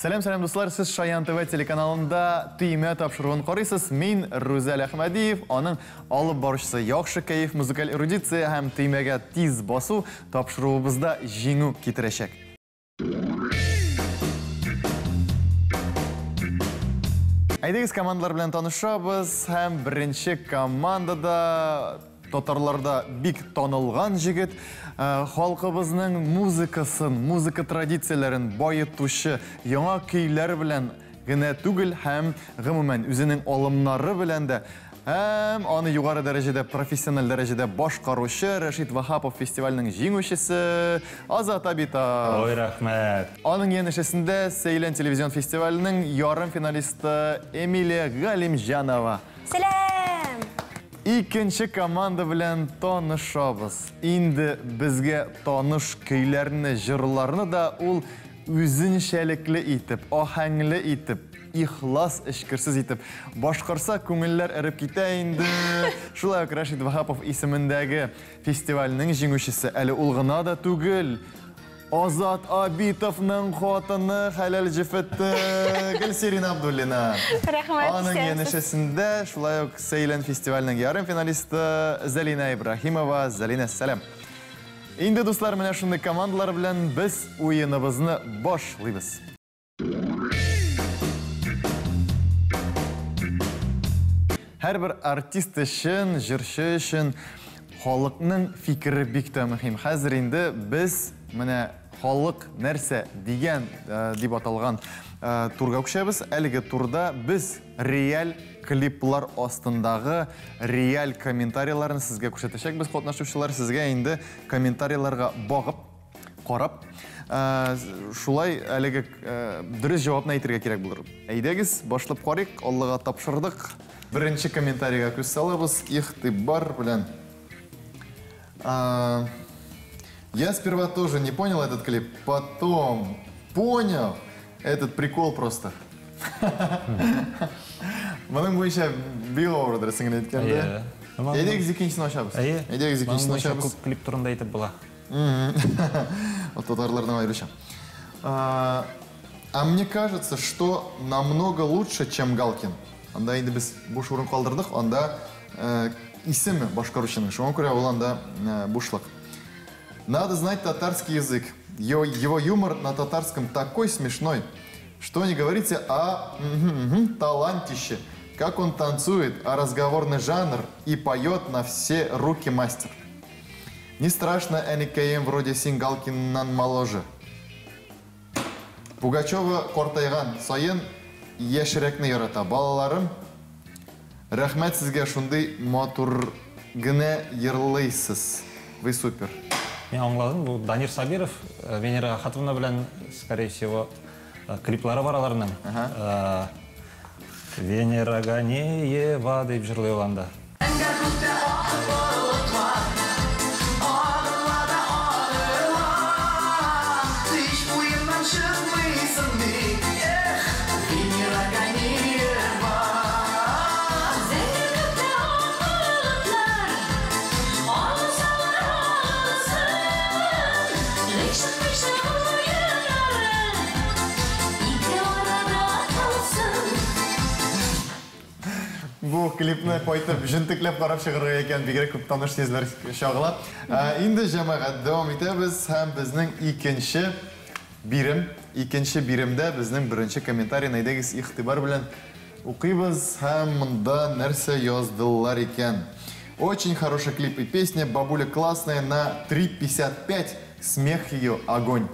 Сәлам, сәлам, дуслар! Сез Шаян ТВ телеканалында Төймә тапшыруын карыйсыз. Мин Рүзәл Әхмәдиев, аның алып баручысы. Яхшы кәеф, музыкаль эрудиция һәм төймәгә тиз басу тапшыруыбызда җиңү китерәчәк. Әйдәгез, командалар белән танышабыз һәм беренче командада татарларда бик танылган җегет, халкыбызның музыкасын, музыка традицияләрен баетучы яңа көйләр белән генә түгел һәм гомумән үзенең алымнары белән дә һәм аны югары дәрәҗәдә, профессиональ дәрәҗәдә башкаручы Рәшит Ваһапов фестиваленең җиңүчесе Азат Абитов. Ой, рәхмәт. Аның янәшәсендә Сәйлән телевизион фестиваленең ярым финалисты Эмилия Галимҗанова. Сәлам! Икенче команда белән танышабыз. Инде безгә таныш көйләрне, җырларны да ул үзенчәлекле итеп, аһәңле итеп, ихлас, эчкерсез итеп башкарса, күңелләр эреп китә инде. Шулай ук Рәшит Ваһапов исемендәге фестивальнең җиңүчесе, әле ул гына да түгел, Азат Абитовның хатыны, хәләл җефете Гөлсирин Абдуллина. Рәхмәт, Аның исәнсез. янәшәсендә шулай ук Сәйлән фестиваленең ярым финалисты Зәлинә Ибраһимова. Зәлинә, сәлам. Инде, дуслар, менә шундый командалар белән без уеныбызны башлыйбыз. Һәрбер артист өчен, җырчы өчен халыкның фикере бик тә мөһим. Хәзер инде без менә халык нәрсә дигән дип аталган турга күчәбез. Әлеге турда без реаль клиплар астындагы реаль комментарийларны сезгә күрсәтәчәкбез. Катнашучылар, сезгә инде комментарийларга багып, карап, шулай әлеге дөрес җавапны әйтергә кирәк булыр. Әйдәгез, башлап карыйк, Аллага тапшырдык. Беренче комментарийга күз салабыз. Игътибар белән. Я сперва тоже не понял этот клип, потом понял этот прикол просто. Моның буенча бик авыр дөресен генә әйткәндә. Әйдәгез, икенчесен ачабыз. Әйдәгез, икенчесен ачабыз. Күп клип турында әйтеп була. Татарлардан аеруча. А мне кажется, что намного лучше, чем Галкин. Анда инде без буш урын калдырдык, анда исеме башкаручының. Шуңа күрә ул анда бушлык. Надо знать татарский язык. Его юмор на татарском такой смешной, что не говорите о талантище. Как он танцует, а разговорный жанр и поет на все руки мастер. Не страшно, әнекәем, вроде син Галкиннан моложе. Пугачева картайган саен яшьрәкне ярата. Балаларым, рәхмәт сезгә, шундый матур гына йырлыйсыз. Вы супер. Мин аңладым, бу Данир Сабиров, Венера Ахатовна белән, скорее всего, клиплары бар аларның. Венера Ганеева дип җырлый ул анда. Бу клипны кайтып, җентекләп карап чыгарга икән, бигрәк күп таныш сүзләр чагыла. Инде, җәмәгать, дәвам итәбез һәм безнең икенче бирем, икенче биремдә безнең беренче комментарийны әйдәгез игътибар белән укыйбыз һәм монда нәрсә яздылар икән. Очень хороший клип и песня, бабуля классная на 3.55, смех ее огонь.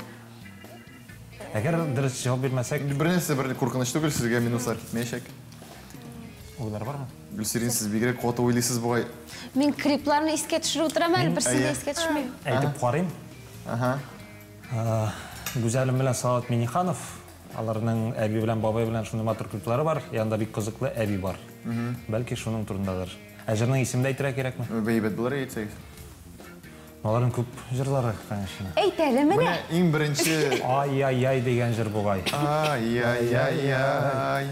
Әгәр дөрес җавап бирмәсәк, Бер нәрсә бер куркыныч түгел, сезгә минуслар китмәячәк. Уйлар бармы? Гөлсирин, сез бигрәк каты уйлыйсыз бугай. Мин клипларны искә төшереп утырам әле, берсен дә искә төшми. Әйтеп карыйм. Гүзәлем белән Салават Минниханов, аларның әби белән бабай белән шундый матур клиплары бар, янында бик кызыклы әби бар. Бәлки шуның турындадыр. Ә җырның исемен дә әйтергә кирәкме? Әйбәт булыр, әйтсәгез. Аларның күп җырлары, конечно. Әйт әле менә. Менә иң беренче Ай-яй-яй дигән җыр бугай. Ай-яй-яй-яй.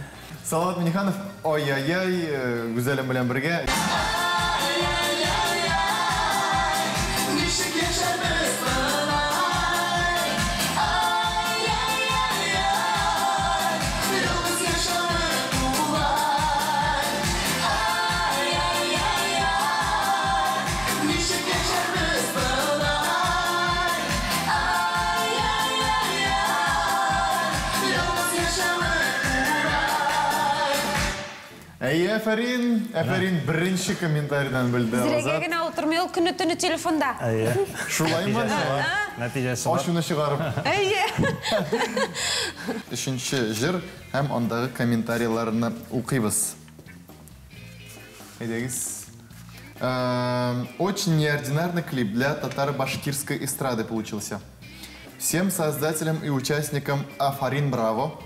Салават Минниханов Ай-яй-яй, Гүзәлем белән бергә. Әйе, әфәрин, әфәрин, беренче комментарийдан белде Зирәгә Азат. генә утырмый, ул көне төне телефонда. Әйе. Шулаймы? Нәтиҗәсе бар. Ачуны чыгарып. Әйе. Өченче җыр һәм андагы комментарийларны укыйбыз. Әйдәгез. Очень неординарный клип для татаро-башкирской эстрады получился. Всем создателям и участникам Афарин браво.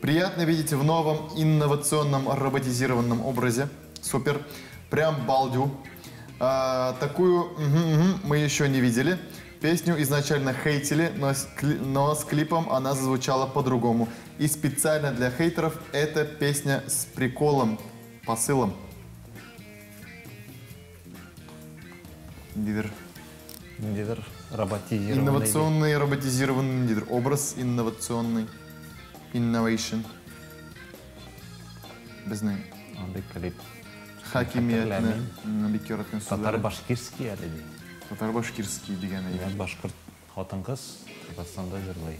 Приятно видеть в новом инновационном роботизированном образе. Супер. Прям балдю. Такую мы еще не видели. Песню изначально хейтили, но с клипом она зазвучала по-другому. И специально для хейтеров эта песня с приколом, посылом. Дидер. Ниндидер роботизированный. Инновационный, роботизированный дидер. Образ инновационный. Innovation. Безнең Андый клип. хакимиятне бик яраткан сүзләр. Татар-башкирский әле ди. Татар-башкирский дигән әйбер. Димәк, башкорт хатын-кыз Татарстанда җырлый.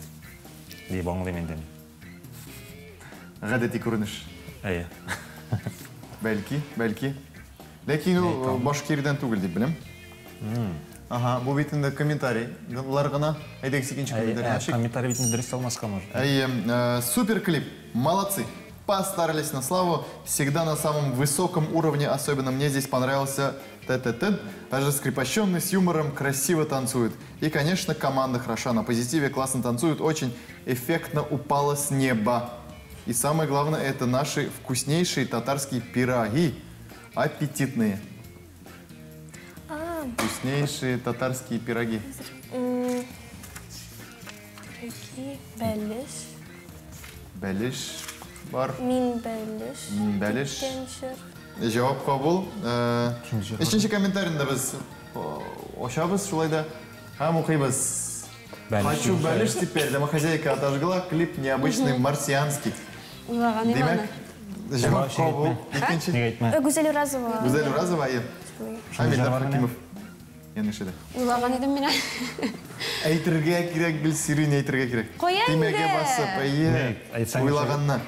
Дип аңлыйм инде мин. Гадәти күренеш. Әйе. Бәлки, бәлки. Ләкин ул башкирдән түгел дип беләм. Ага, бу бит инде комментарийлар гына. Әйдәгез икенче комментарий ачыйк. Комментарий бит инде дөрес алмаска может. Әйе, супер клип. Молодцы. Постарались на славу. Всегда на самом высоком уровне. Особенно мне здесь понравился ТТТ. Даже скрипощенный, с юмором, красиво танцует. И, конечно, команда хороша. На позитиве классно танцует. Очень эффектно упала с неба. И самое главное, это наши вкуснейшие татарские пироги. Аппетитные. Вкуснейшие татарские пироги. Пироги, бәлеш. Бәлеш бар. Мин бәлеш. Мин бәлеш. Дигән җыр. Җавап кабул. Өченче комментарийны без ачабыз шулай да һәм укыйбыз. Хочу бәлеш теперь. Домохозяйка отожгла. Клип необычный марсианский. Уйлаган идем Димәк, аны. җавап кабул. Икенче. Нигә әйтмә? Гүзәл Уразова. Гүзәл Уразова, әйе. Һәм Илдар Хакимов. Янәшәдә. Уйлаган идем мин. Әйтергә кирәк, Гөлсирин, әйтергә кирәк. Кая Төймәгә инде? басып, әйе. Ник, әйтсәң Уйлаганны.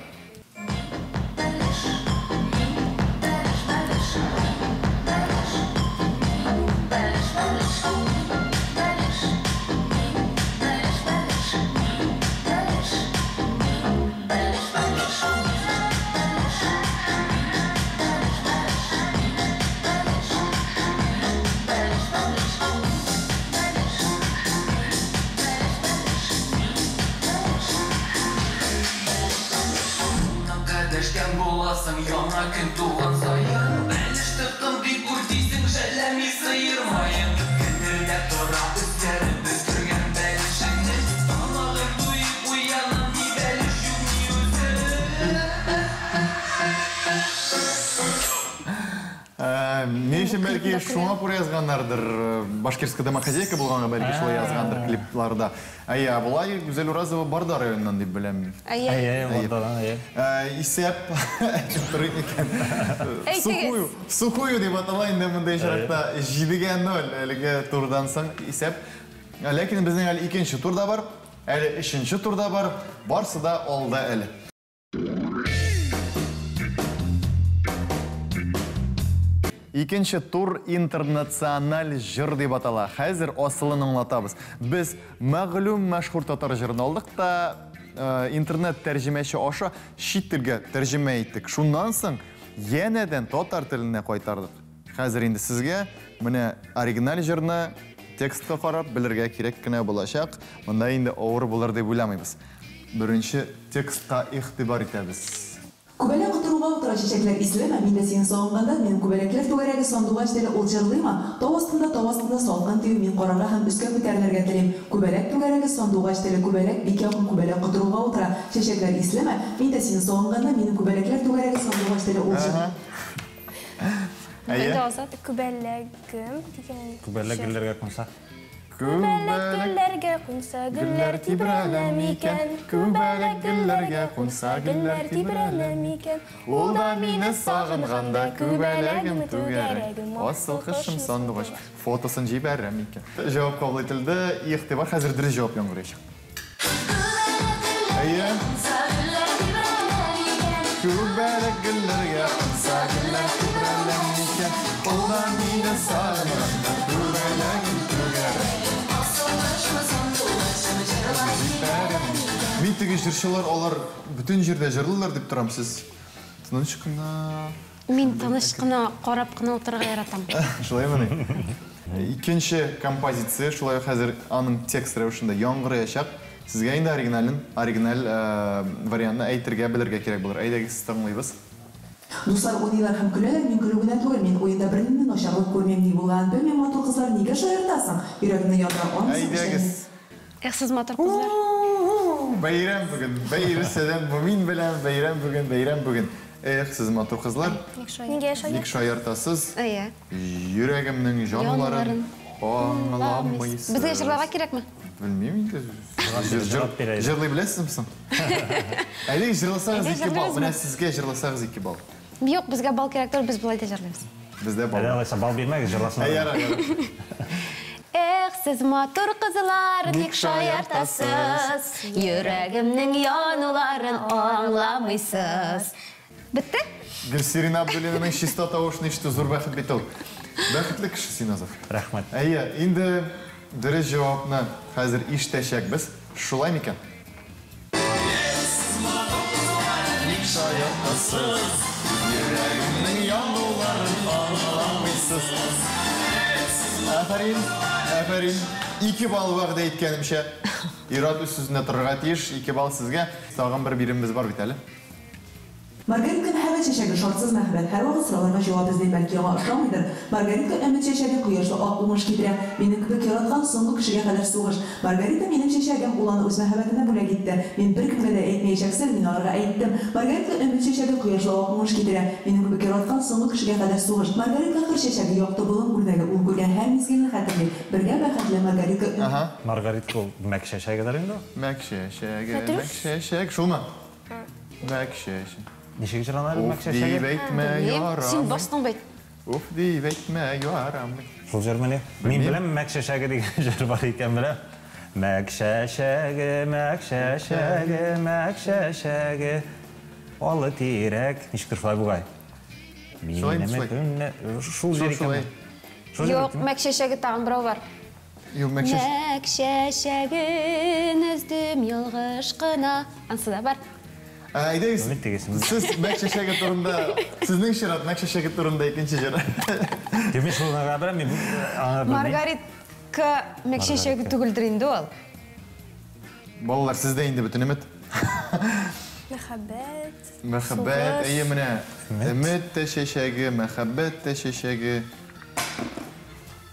Дәшкән буласың яңа көн туган саен. Бәлеш тоттым дип үртисең, жәлләми сыермаен. Кенердәп тора өсләре бөтергән бәлешеңне. Тамагым туеп уянам, ни бәлеш юк, ни үзе. Ни өчен бәлки шуңа күрә язганнардыр, башкирская домохозяйка булганга бәлки шулай язгандыр клипларда. Әйе, болай Гүзәл Уразова Барда районыннан дип беләм мин. Әйе. Әйе, Бардадан, әйе. Исәп әйтеп торыйк икән. Әйтегез. Сухую, сухую дип атала инде мондай очракта. 7-0 әлеге турдан соң исәп. Ләкин безнең әле икенче тур да бар, әле өченче тур да бар, барсы да алда әле. Икенче тур интернациональ җыр дип атала. Хәзер асылын аңлатабыз. Без мәгълүм мәшһүр татар җырын алдык та, интернет тәрҗемәче аша чит телгә тәрҗемә иттек. Шуннан соң янәдән татар теленә кайтардык. Хәзер инде сезгә менә оригиналь җырны текстка карап белергә кирәк кенә булачак. Монда инде авыр булыр дип уйламыйбыз. Беренче текстка игътибар итәбез. Күбәләк котыруга утыра чәчәкләр ислеме? Мин дә сине сагынганда, минем күбәләкләр түгәрәге сандугач теле ул җырлыймы? Тау астында, тау астында салкын тию мин карарга һәм өскә күтәрелергә телим. Күбәләк түгәрәге сандугач теле күбәләк бик якын күбәләк котыруга утыра. Чәчәкләр ислеме? Мин дә сине сагынганда, минем күбәләкләр түгәрәге сандугач теле ул җырлый. Әйе. Инде Азат. Күбәләгем дигән Күбәләк җыр. гөлләргә кунса. Күбәләк гөлләргә кунса, гөлләр тибрәлә микән? Күбәләк гөлләргә кунса, гөлләр тибрәлә микән? Ул да мине сагынганда, күбәләгем түгәрәгем, асыл кошым сандугач, фотосын җибәрәм икән. Җавап кабул ителде. Игътибар, хәзер дөрес җавап яңгыраячак. Әйе. Күбәләк гөлләргә кунса, Сине сагынганда күбәләгем түгәрәгем. Мин теге җырчылар алар бөтен җирдә җырлыйлар дип торам, сез тыныч кына. Мин тыныч кына карап кына утырырга яратам. Шулаймыни? Икенче композиция шулай ук хәзер аның текст рәвешендә яңгыраячак. Сезгә инде оригинален, оригиналь вариантны әйтергә, белергә кирәк булыр. Әйдәгез, тыңлыйбыз. Дуслар уйныйлар һәм көләләр, мин көлү генә түгел, мин уенда бернинди начарлык күрмим, ни булганын белмим, матур кызлар, нигә шаяртасың? Йөрәгемне яндыра алмыйсың, Әйдәгез. Эх, сез матур кызлар. Бәйрәм бүген, бәйрәм бу мин белән, бәйрәм бүген, бәйрәм бүген. Эх, сез матур кызлар, Нигә шаяртасыз? ник шаяртасыз? Әйе. Йөрәгемнең җануларын аңламыйсыз. Безгә җырларга кирәкме? Белмим инде. Җырлап бирә. Җырлый беләсезме соң? Әйдәгез, җырласагыз Әйдә, 2 балл. җырлыйбызмы? Менә сезгә җырласагыз 2 балл. Юк, безгә балл кирәк түгел, без болай да җырлыйбыз. Бездә балл. Әле алайса балл бирмәгез, җырласыннар. Әй, ярар, ярар. Эх, сез матур кызлар, ник шаяртасыз? Йөрәгемнең януларын аңламыйсыз. Бетте? Гөлсирин Абдуллинаның чиста тавышын ишетү зур бәхет бит ул. Бәхетле кеше син, Азат. Рәхмәт. Әйе, инде дөрес җавапны хәзер ишетәчәкбез. Шулай микән? Ник шаяртасыз? Йөрәгемнең януларын аңламыйсыз. Афәрин, афәрин. 2 балл вәгъдә иткәнемчә. Ират үз сүзендә торырга тиеш. 2 балл сезгә. Тагын бер биремебез бар бит әле. Маргаритка мәхәббәт чәчәге, шартсыз мәхәббәт. Һәрвакыт сорауларга җавап эзлим, бәлки аңа ошамыйдыр. Маргаритка өмет чәчәге, кояшлы ак уңыш китерә. Минем кебек яраткан соңгы кешегә кадәр сугыш. Маргарита минем чәчәгем, ул аны үз мәхәббәтенә бүләк итте. Мин беркемгә дә әйтмәячәк сер, мин аларга әйттем. Маргаритка өмет чәчәге, кояшлы ак уңыш китерә. Минем кебек яраткан соңгы кешегә кадәр сугыш. Маргаритка кыр чәчәге, якты болын үрнәге, ул күргән һәр мизгелне хәтерли. Бергә бәхетле Маргаритка. Ага. Маргаритка ул мәк чәчәгедер инде ул. Мәк чәчәге, мәк чәчәк. Шулмы? Мәк чәчәк. Ничек җырлана әле мәк Уф чәчәге? дип әйтмә, Белмим. Син ярамый. бастың бит. Уф дип әйтмә, ярамый. Шул җырмыни? Мин беләм мәк чәчәге дигән җыр бар икән, беләм. Мәк чәчәге, мәк чәчәге, мәк чәчәге. Алы тирәк. Ничектер шулай бугай. Шулай, Минем шулай. көнне- Шул җыр икән. Шулай. Шул җыр Юк, мәк чәчәге тагын берәү бар. Юк, мәк чәчәге. Мәк чәчәген өздем ялгыш кына. Ансы да бар. Әйдәгез. Өмет дигәсен. Сез мәк чәчәге турында, сезнең чират мәк чәчәге турында икенче җыр. Юк, мин шуны гына беләм, мин аны белмим. Маргаритка мәк чәчәге түгелдер инде ул. Балалар, сездә инде бөтен өмет. Мәхәббәт. Мәхәббәт, Сугыш. әйе менә. Өмет тә чәчәге, мәхәббәт тә чәчәге.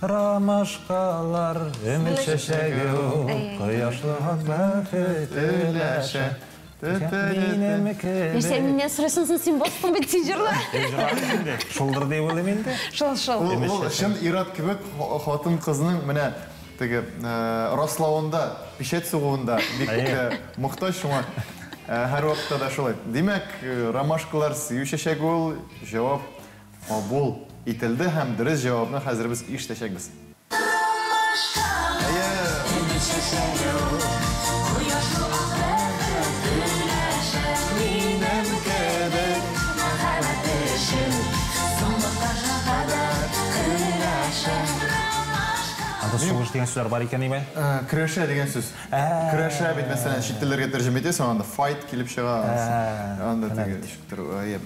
Ромашкалар, өмет чәчәге ул, кояшлы ак бәхет өләшә. Минем кебек. Нәрсә миннән сорыйсың соң, син бастың бит, син җырла. Җырладым инде. Шулдыр дип уйлыйм инде. Шул, шул. Ул чын ир-ат кебек хатын-кызның менә теге раславында, печать сугуында бик мохтаҗ шуңа. Һәр вакытта да шулай. Димәк, ромашкалар сөю чәчәге ул, җавап кабул ителде һәм дөрес җавапны хәзер без ишетәчәкбез. Әйе. Минем кебек Анда сугыш дигән сүзләр бар икән, име? Көрәшә дигән сүз. Көрәшә бит, мәсәлән, чит телләргә тәрҗемә итәсең, анда fight килеп чыга. Анда теге ничектер, әйе.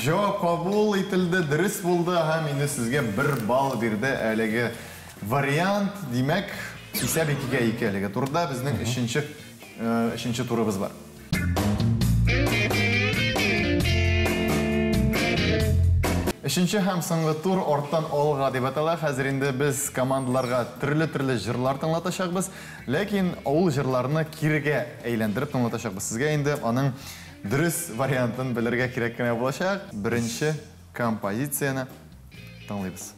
Җавап кабул ителде, дөрес булды һәм инде сезгә 1 балл бирде әлеге вариант. Димәк, исәп 2-2 әлеге турда безнең өченче турыбыз бар. Өченче һәм соңгы тур арттан алга дип атала. Хәзер инде без командаларга төрле-төрле җырлар тыңлатачакбыз, ләкин ул җырларны кирегә әйләндереп тыңлатачакбыз. Сезгә инде аның дөрес вариантын белергә кирәк кенә булачак. Беренче композицияне тыңлыйбыз.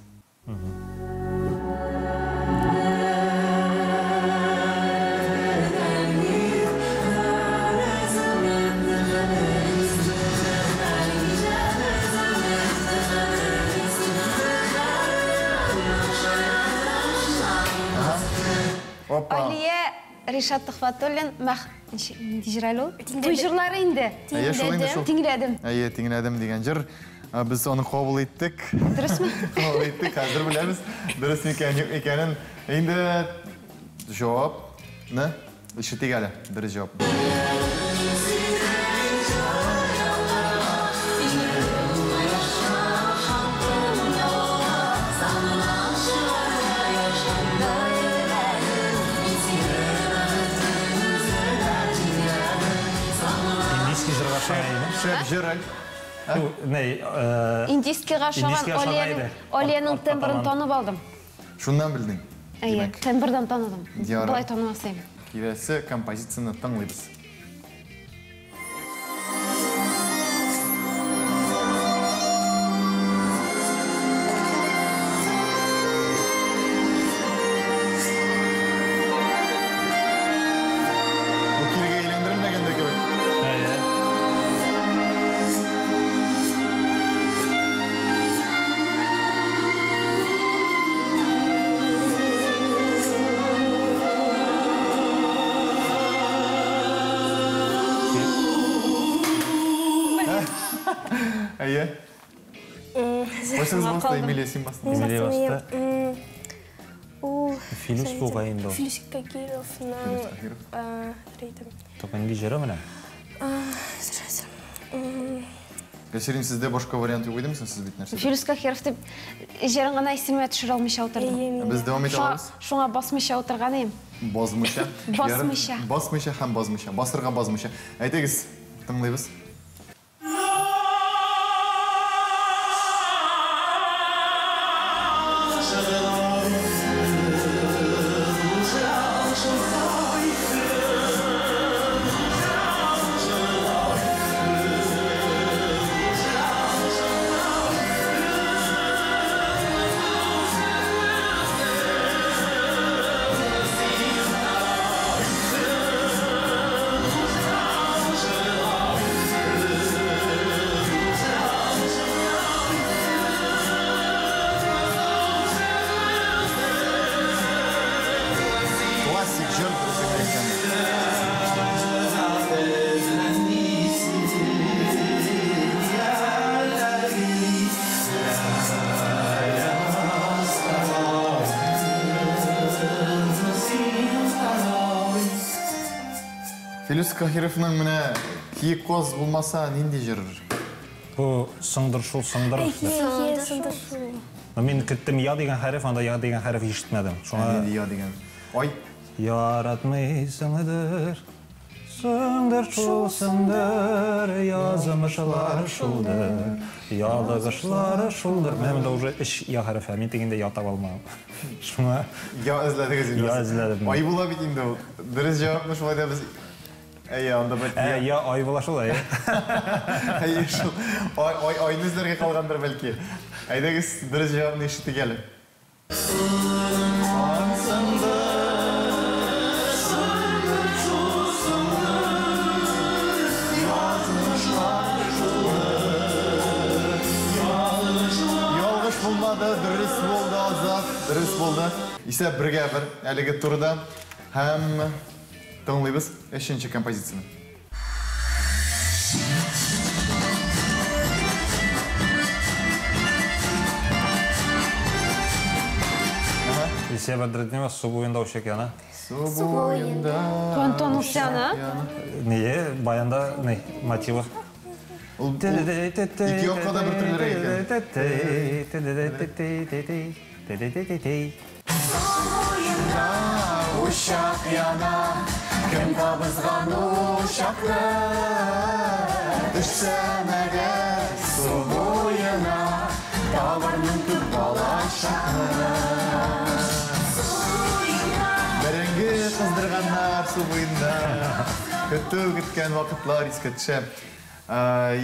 Опа. Алия Ришат Төхвәтуллин, мәх, нинди җыр әле ул? Туй җырлары инде. Әйе, шул инде шул. Тиңләдем. Әйе, тиңләдем дигән җыр. Без аны кабул иттек. Дөресме? Кабул иттек, хәзер беләбез. Дөрес микән, юк икәнен. Инде җавапны ишетик әле. Дөрес җавап. Индийский җырга ошаган иде. Шәп җыр әле. Ни, Индийскийга ошаган Индийскийга ошаган иде. Алиянең Арт- тембрын арттан. танып алдым. Шуннан белдең. Әйе, Димәк, тембрдан таныдым. Ярар. Болай танымас идем. Киләсе композицияне тыңлыйбыз. Бу кирегә әйләндерелмәгән дә кебек. Әйе. Әйе. Кайсыгыз басты, Эмилия, син бастың. Эмилия басты. Ул Филүс бугай инде ул. Филүс Какировның Филүс Каһиров. ритм. Только нинди җыры менә? Сразу. Гөлсирин, сездә башка вариант юк идеме соң? Сез бит нәрсә? Филүс Каһиров дип җырын гына исемә төшерә алмыйча утырдым. Әйе, мин. Без дәвам итә Шуңа, алабыз. шуңа басмыйча утырган идем. Базмыйча. Басмыйча. Ярар, Басмыйча һәм базмыйча. Басырга базмыйча. Әйдәгез, тыңлыйбыз. Классик җыр дөресен әйткәндә. Филүс Каһировның менә Киек каз булмаса нинди җыр? Бу сыңдыр шул сыңдыр. Әйе, сыңдыр шул. Но мин көттем я дигән хәреф, анда я дигән хәреф ишетмәдем. Шуңа Нинди я дигән? Ай, яратмыйсыңдыр. Сыңдыр шул сыңдыр, язмышлар шулдыр, ялгышлар шулдыр. Менә монда уже өч я хәрефе, мин тегендә я таба алмадым. Шуңа я эзләдегез инде. Я эзләдем. Ай була бит инде ул. Дөрес җавапны шулай да без Әйе, анда бәлки. Ә, я ай була шул, әйе. Әйе, шул. Ай, ай, айны эзләргә калгандыр бәлки. Әйдәгез, дөрес җавапны ишетик әле. Ялгыш булмады, дөрес булды, Азат, дөрес булды. Исәп бергә бер әлеге турда һәм тыңлыйбыз өченче композицияне. Илсөя Бәдретдинова су буенда учак яна. Су буенда. Антон Усяна. Ние, баянда, не, мотивы. Ул ике якка да бер төрлерәк икән. Учак яна, кем кабызган учакны? Төшсәм әгәр су буена, табармын күп балачакны. Бәрәңге кыздырганнар су буенда. Көтү көткән вакытлар искә төшә.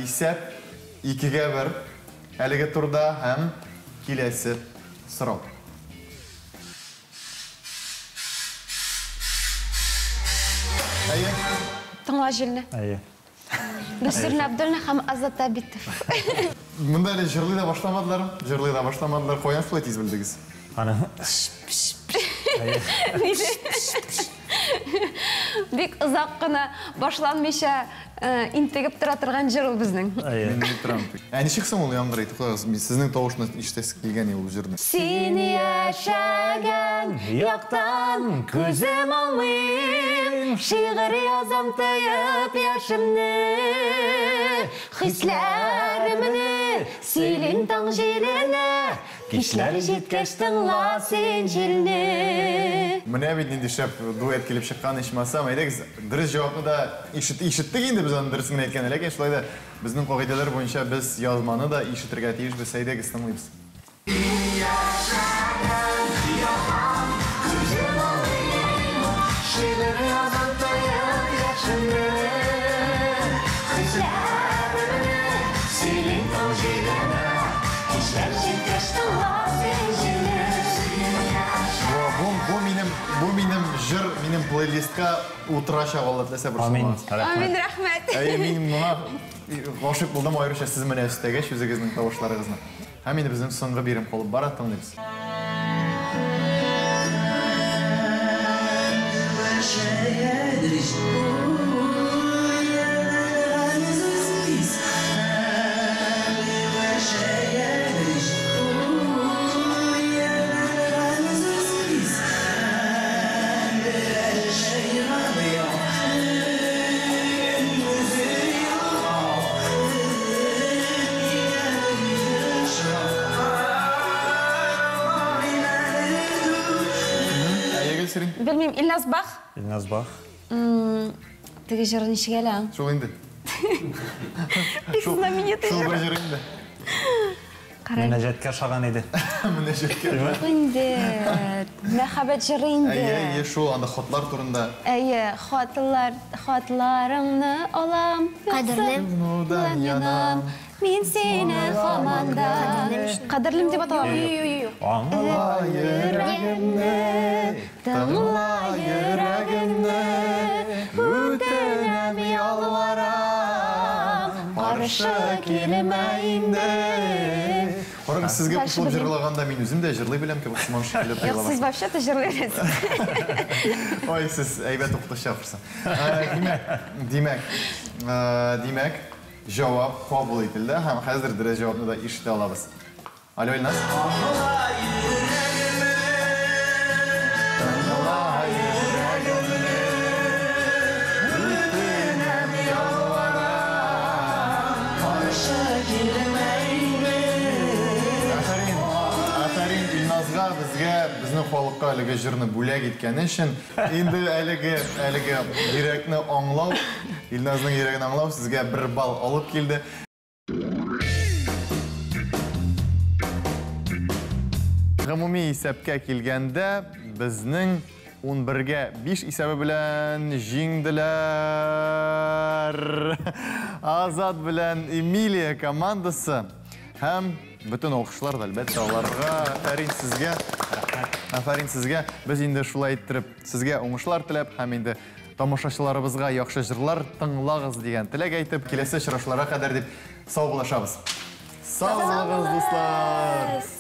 Исәп 2-1 әлеге турда һәм киләсе сорау. Әйе. Тыңла җилне. Әйе. Гөлсирин Абдуллина һәм Азат Абитов. Монда әле җырлый да башламадылар. Җырлый да башламадылар. Каян шулай тиз белдегез? Аны. Бик озак кына башланмыйча интегеп тора торган җыр ул безнең. Мин белеп торам. Ә ничек соң ул яңгырый? Туктагыз, мин сезнең тавышны ишетәсе килгән ул җырны. Син яшәгән яктан күзем алмыйм, шигырь язам тоеп яшемне, хисләремне сөйлим таң җиленә, кичләр җиткәч тыңла син җилне. Менә бит нинди шәп дуэт килеп чыккан ичмасам. Әйдәгез, дөрес җавапны да ишеттек инде без аны дөресен генә әйткән, ләкин шулай да безнең кагыйдәләр буенча без язманы да ишетергә тиешбез. Әйдәгез, тыңлыйбыз. Бу минем җыр, минем плейлистка утырачак, Алла теләсә, бер Амин. Амин, рәхмәт. Әйе, мин моңа гашыйк булдым, аеруча сез менә өстәгәч үзегезнең тавышларыгызны. Һәм инде безнең соңгы бирем калып бара, тыңлыйбыз. Белмим, Илназ Бах. Илназ Бах. Теге җыры ничек әле? Шул инде. Бик знаменитый Шул җыр. бер җыр инде. Мөнәҗәткә ошаган иде. Мөнәҗәткә. Инде мәхәббәт җыры инде. Әйе, әйе, шул анда хатлар турында. Әйе, хатлар, хатларыңны алам. Кадерлем. Нурдан янам. Мин сине һаман да. Кадерлем дип атала. Юк, юк, юк. Аңла йөрәгемне, тыңла йөрәгемне, үтенәм, ялварам, каршы килмә инде. Карагыз, сезгә Дальше кушылып белмим. җырлаганда мин үзем дә җырлый беләм кебек сыман шикелле Юк, тоела сез башлады. вообще-то җырлый беләсез. Ой, сез әйбәт укытучы ахрысы. Димәк, димәк, җавап кабул ителде һәм хәзер дөрес җавапны да ишетә алабыз. Алло, Илназ. Тыңла йөрәгемне, үтенәм, ялварам, каршы килмә инде. Афәрин, афәрин Илназга, безгә, безнең халыкка әлеге җырны бүләк иткән өчен. Инде әлеге, әлеге йөрәкне аңлау, Илназның йөрәген аңлау сезгә бер балл алып килде. Гомуми исәпкә килгәндә, безнең 11-гә 5 исәбе белән җиңделәр. Азат белән Эмилия командасы һәм бөтен алкышлар да, әлбәттә, аларга. Афәрин сезгә. Афәрин сезгә. Без инде шулай иттереп сезгә уңышлар теләп һәм инде тамашачыларыбызга яхшы җырлар тыңлагыз дигән теләк әйтеп, киләсе очрашуларга кадәр дип саубуллашабыз. Сау булыгыз, дуслар!